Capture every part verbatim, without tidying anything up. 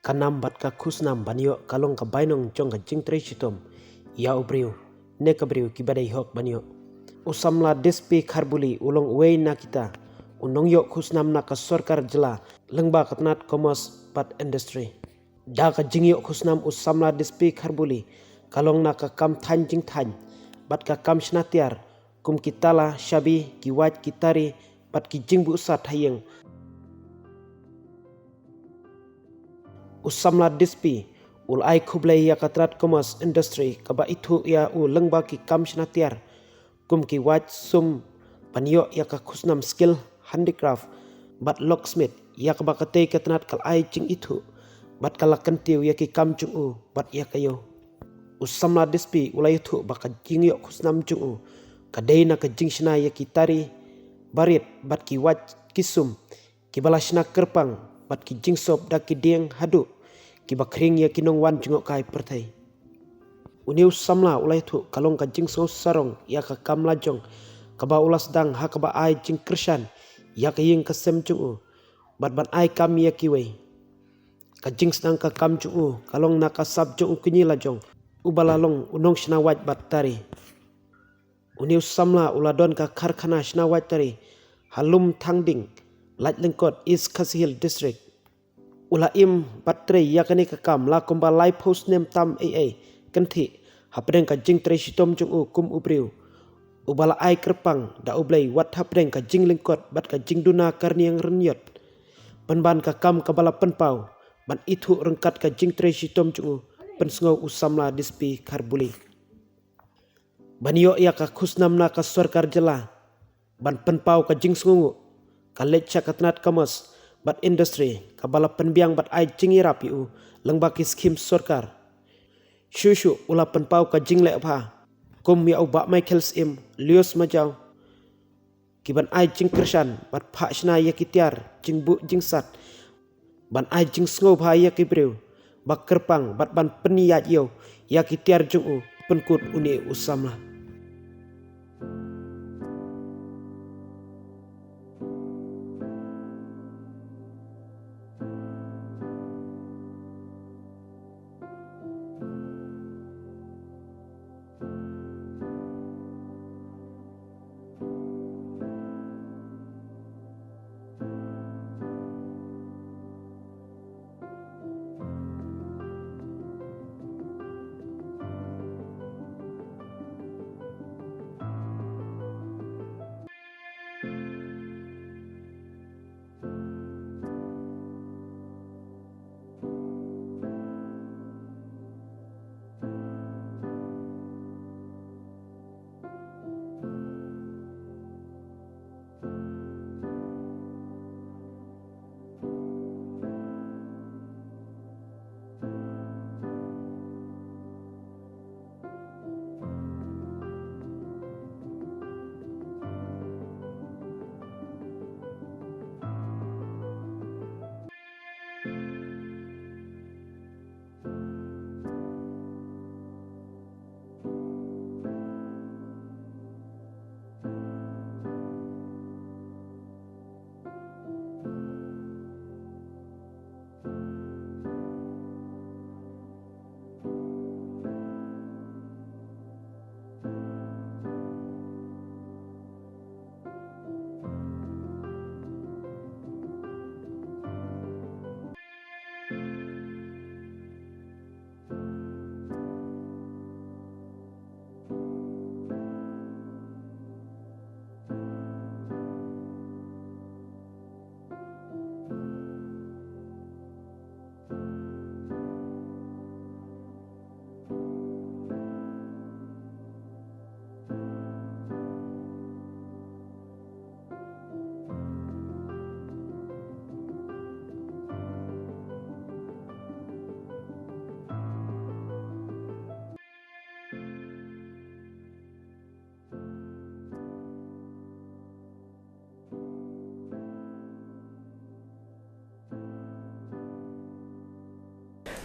Ka nam bad ka khusnam ban ïoh ka long ka bainong jong ka jingtrei shitom ïa u briew ne ka briew kiba dei hok ban ïoh. U samla Dispi Kharbuli u long uwei na kita u nongïoh khusnam na ka sorkar jylla lyngba ka tnat Commerce bad Industry. Da ka jingïoh khusnam u samla Dispi Kharbuli ka long na ka kam thaiñ jingthaiñ bad ka kam shna tiar kum ki tala, shabi, ki wait, ki tari bad ki jingbuh sat ha ïing. U samla Dispi u la ai khublei ïa ka tnat Commerce Industry kaba ithuh ïa u lyngba ki kam shna tiar kum ki wait sum ban ïoh ïa ka khusnam skill handicraft bad locksmith ïa kaba katei ka tnat ka la ai jingithuh bad ka la kyntiew ïa ki kam jong u bad ïa ka ïew. U samla Dispi u la ïathuh ba ka jingïoh khusnam jong u ka dei na ka jingshna ïa ki tari barit bad ki wait ki sum kiba la shna kyrpang bad ki jingsop da ki dieng haduh kiba khring ïa ki nongwan jngohkai pyrthei. Une u samla u la ïathuh ka long ka jingsngew sarong ïa ka kam la jong kaba u la sdang ha kaba ai jingkyrshan ïa ka ïing ka sem jong u bad ban ai kam ïa kiwei. Ka jingsdang ka kam jong u ka long na ka sap jong u kñi la jong uba la long u nongshna wait bad tari. Une u samla u la don ka karkhana shna wait tari ha Lumthangding, Laitlyngkot, East Khasi Hills District. U la im bad trei ïa kane ka kam la kumba laiphew snem tam ei ei kynthih hapdeng ka jingtrei shitom jong u kum u briew uba la ai kyrpang da U Blei wat hapdeng ka jinglyngkot bad ka jingduna karniang rynïot. Pynban ka kam kaba la pynpaw ban ithuh ryngkat ka jingtrei shitom jong u, pynsngew u samla Dispi Kharbuli. Ban ïoh ïa ka khusnam na ka sorkar jylla ban pynpaw ka jingsngewnguh, ka leit sha ka tnat Commerce bad Industry kaba la pynbiang bad ai jingïarap ïa u lyngba ki skhim sorkar. Shuh shuh u la pynpaw ka jingleh bha kum ïa u Bah Michael Syiem, Lius Majaw, ki ban ai jingkyrshan bad phah shna ïa ki tiar jingbuh jingsat ban ai jingsngewbha ïa ki briew ba kyrpang bad ban pynïaid ïew ïa ki tiar jong u, pynkut une u samla.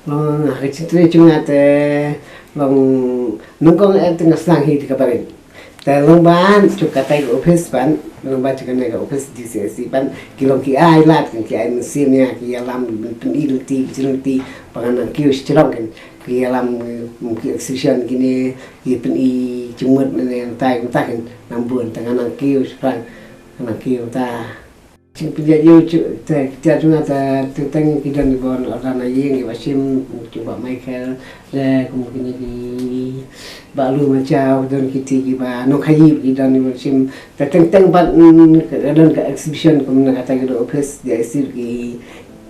Long ha ka jingtrei jong nga te long nyngkong eh te nga sdang hi te ka barit. Te long ba jong kata ka office ban, long ba jong kane ka office D C S C ban, ki long ki ai lad, ki ai mynsiem ïa ki ïalam, pyni lynti, jingpyni ba ngan nang kiew sha jrong kin, ki ïalam, ki exhibition kine, ki pyni jingmut ne tai kumta kin, nang bun te ngan nang kiew shaphrang, ngan nang kiew ta. Jingpynjah ïew, te kita jong nga te teng teng ki don kiba order na ïing, kiba shim, jong Bah Michael, te kum kine ki Bah Lu Machaw, don kiti kiba nongkhaïi ki don kiba shim. Te teng teng pat, mm, ka don ka exhibition kum na kata ka office D I C ki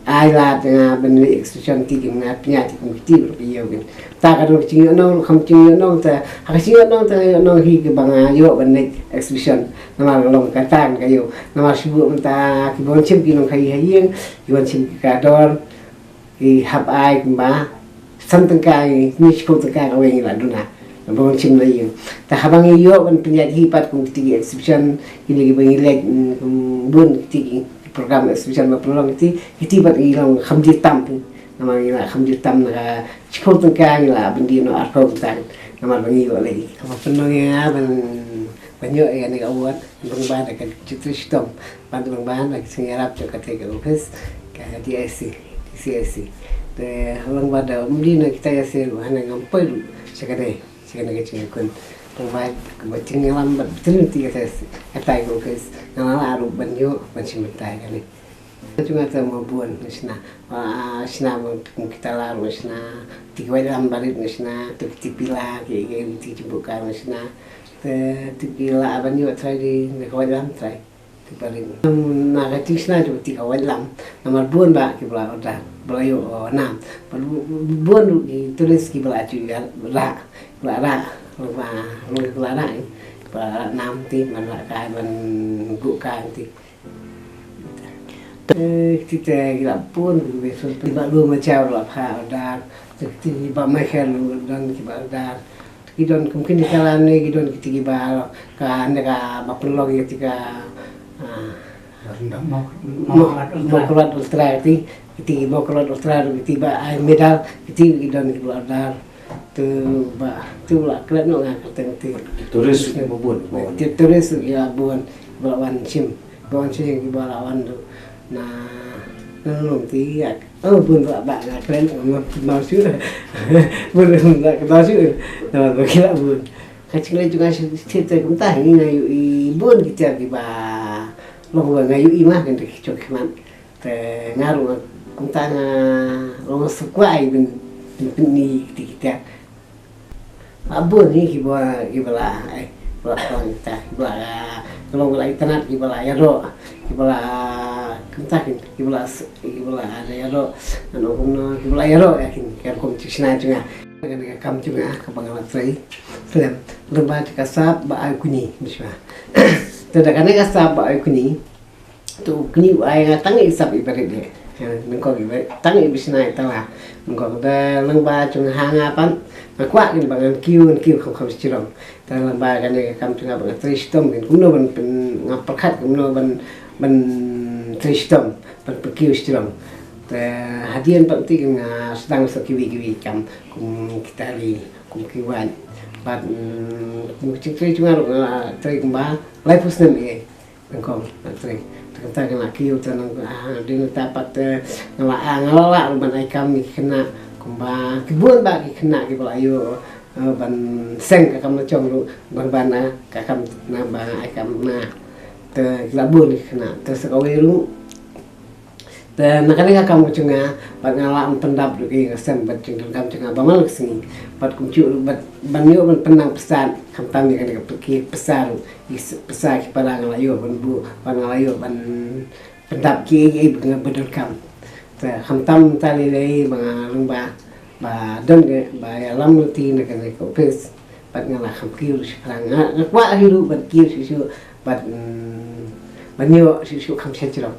ai lad nga ban leh exhibition, ti ki nga pynjah ti kum kiti ruh ki ïew kin. Ta ka don ka jingïohnong, kham jingïohnong te, ha ka jingïohnong te ïohnong hi kiba nga ïoh ban leh exhibition. Namar ka long kata ka ïew. Namar shu buh mynta kiba wan shim ki nongkhaïi ha ïing, ki wan shim ki kordor, ki hap ai kumba san tyngka, ngi shiphew tyngka kawei ngi la duna. Ba wan shim na ïing. Te haba ngi ïoh ban pynjah hi pat kum kiti ki exhibition, kine kiba ngi leh, mm, kum bun kiti ki program exhibition ba pynlong kiti, kiti pat ngi long kham jur tam. Namar ngi la kham jur tam na ka shiphew tyngka ngi la bynta noh arphew tyngka. Namar ba ngi ïoh leh. Kaba pynlong ïa nga ban, ban ïoh ïa kane ka award. Lyngba da ka jingtrei shitom bad lyngba da ka jingïarap jong kata ka office ka D I C, D C I C. Te lyngba da um dei na kita ïa se ruh, hana ngam poi ruh sha kane, sha kane ka jingïakhun. Lyngba kaba jingïalam bad jingïarap kata ka office, nga la lah ruh ban ïoh ban shim bynta ïa kane. Jong nga te mo bun nga shna, ah, shna mo kum kita la ruh nga shna, ti ki waitlam barit nga shna, ti ki pila, ki, ki, ti ki jumbuka nga shna. Te ti ki la ban ïoh trai di na ka waitlam trai. Ti barit. Na ka jingshna jong ti ka waitlam. Namar bun ba ki ba la order, ba la ïoh, oh, nam. Bad bu-, bu-, bun ruh ki tourist ki ba la ju ïa rah, ba la rah, ba la, ba la rah, ba la rah nam ti, ban rah kai, ban guh kai ti. Eh, kti te ki la bun, ki ba sun, ki ba lu ma jaw la pha order, te kti ki ba ma kher lu don ki ba order. Ki don kum kini ka la ne, ki don kti ki ba ka ne ka ba pynlong ïa ti ka, ah, mo, mo, mo klat ultra ti, kti mo klat ultra ti ba ai medal, kti ki don ki ba order. Tu ba, tu la klet noh nga kyrteng ti. Tourist ki ba bun, ba wan. Ti tourist ki ba bun, ba la wan shim. Ba wan shim ki ba la wan tu. Na, na lum ti ïa. Oh, bun ba, ba nga klet, ma, ma shu. Bun ba, ma shu. Na ba ki la bun. Ka jingleh jong nga shi, shi te kumta hi nga ïohi bun ki tiar ki ba. Long ba nga ïohi ma kan ki chok ki man. Te nga ruh kumta nga long suk kwai ban, ban pyni kti kita. Ba bun hi ki ba, ki ba la, eh, ba la pang kita, ki ba la, ka long ba la itynnad, ki ba la ïaroh, ki ba la, kumta kin, ki ba la s-, ki ba la ïaroh, ano kumno, ki ba la ïaroh ïa kin, kin kum jingshna jong nga. Kane ka kam jong nga, kaba nga la trei, film, lem bad ka sap ba ai kuni, bishwa. Te da kane ka sap ba ai kuni, tu kini u ai nga tang i sap i barit de. Nyngkong i barit, tang i bishna i tala. Nyngkong da lyngba jong ha nga pan. Nga kwah kin ba ngan kiew, ngan kiew kham kham sha jrong. Da lyngba kane ka kam jong nga ba ngan trei shitom kin. Kumno ban pyn, nga pyrkhat kumno ban, ban trei shitom, ban pynkiew sha jrong. Te hadien pat ti kin nga sdang sa kiwi kiwi kam kum kita ri, kum kiwat. Bad, mm, kum jingtrei jong nga ruh nga trei kumba laiphew snem ïa. Nyngkong, nga trei. Te kata ka la kiew te nang, ah, dei na ta pat te nga la, ah, nga la lah ruh ban ai kam ïa ki khynnah kumba ki bun ba ki khynnah ki ba la ïoh, eh, ban seng ka kam la jong ruh ban ban, ah, ka kam na ba ai kam na. Te ki la bun ki khynnah te sa kawei ruh. Te na kane ka kam ka jong nga, bad nga lah ban pyndap ruh ki ïing ki sem bad jingdonkam jong nga ba man la ka sngi. Bad kumjuh ruh bad ban ïoh ban pynnang pisa, khamtam ïa kane ka ki pisa ruh, ki s-, pisa ki para nga la ïoh ban buh, bad nga la ïoh ban pyndap kiei kiei ba nga ba donkam. Te khamtam ta lei lei ba nga long ba, ba don ka, ba ïalam lynti na kane ka office. Bad nga la kham kiew ruh shaphrang. Nga, nga kwah hi ruh ban kiew shuh shuh, bad, mm, ban ïoh shuh shuh kham sha jrong.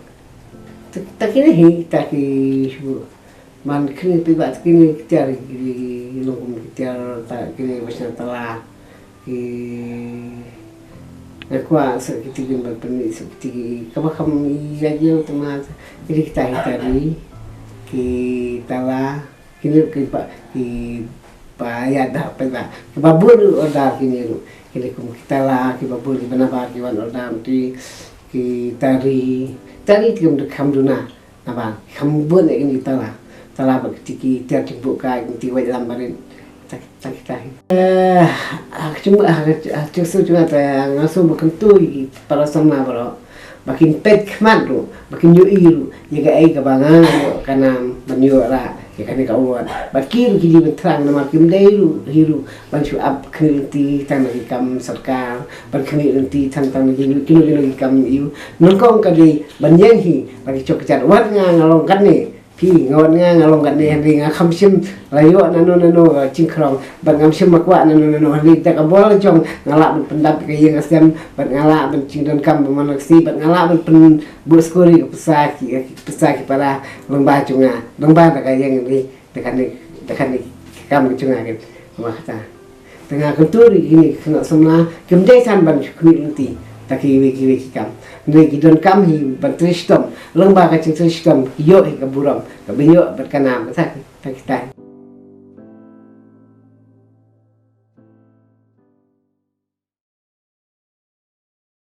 Ta, ta kine hi, ta ki shu. Man kine phi ba ta kine ki tiar, ki long kum ki tiar ta kine ba shna tala. Ki nga kwah sa kiti kin ban pyni sa kiti ki kaba kham ïa ïa ta ma kiti kita hi ta ri. Ki tala, kine ki ba, ki Ba ïa da pynba kiba bun ruh order kine ruh, kine kum ki tala kiba bun kiba nabar ki wan order, ti ki tari, tari ki kam duna nabar, kam bun ïa kine ki tala, tala ba ki ti ki ter jingbuh ka, ki ti wai lam barit. Tak tak tak. Eh, ah, cuma ah, ah, cuma cuma ta nga sum ba kyntu ïa ki para samla baroh ba kin peit khmat ruh, ba kin ïohi ruh ïa kaei kaba nga ïoh ka nam ban ïoh rah ïa kane ka award. Ba ki ruh ki dei ban thrang namar kim dei ruh hi ruh ban shu ap khmih lynti tang na ki kam sorkar, ban khmih lynti tang tang na ki kino kino ki kam ïa u. Nyngkong ka dei ban ïeng hi ba ki chok ka jait, wat nga nga long katne. Phi, nga wan nga, nga long katne, hynrei nga kham shym la ïoh nano nano ka jingkhrong, bad ngam shym la kwah nano nano, hynrei da ka bor la jong nga lah ban pyndap ka ïing ka sem, bad nga lah ban jingdonkam ba man la ka sngi, bad nga lah ban pynbuh skuri ka pisa ki, ka pisa ki para lyngba jong nga, lyngba da ka ïing, hynrei da kane, da kane ka kam ka jong nga, kin, ma kata. Te nga kyntu ïa kine ki khynnah samla, kim dei than ban khmih lynti da kiwei kiwei ki kam. Hynrei ki donkam hi ban trei shitom, lyngba ka jingtrei shitom ki ïoh hi ka burom, ka ban ïoh bad ka nam, kata ki, kata kita.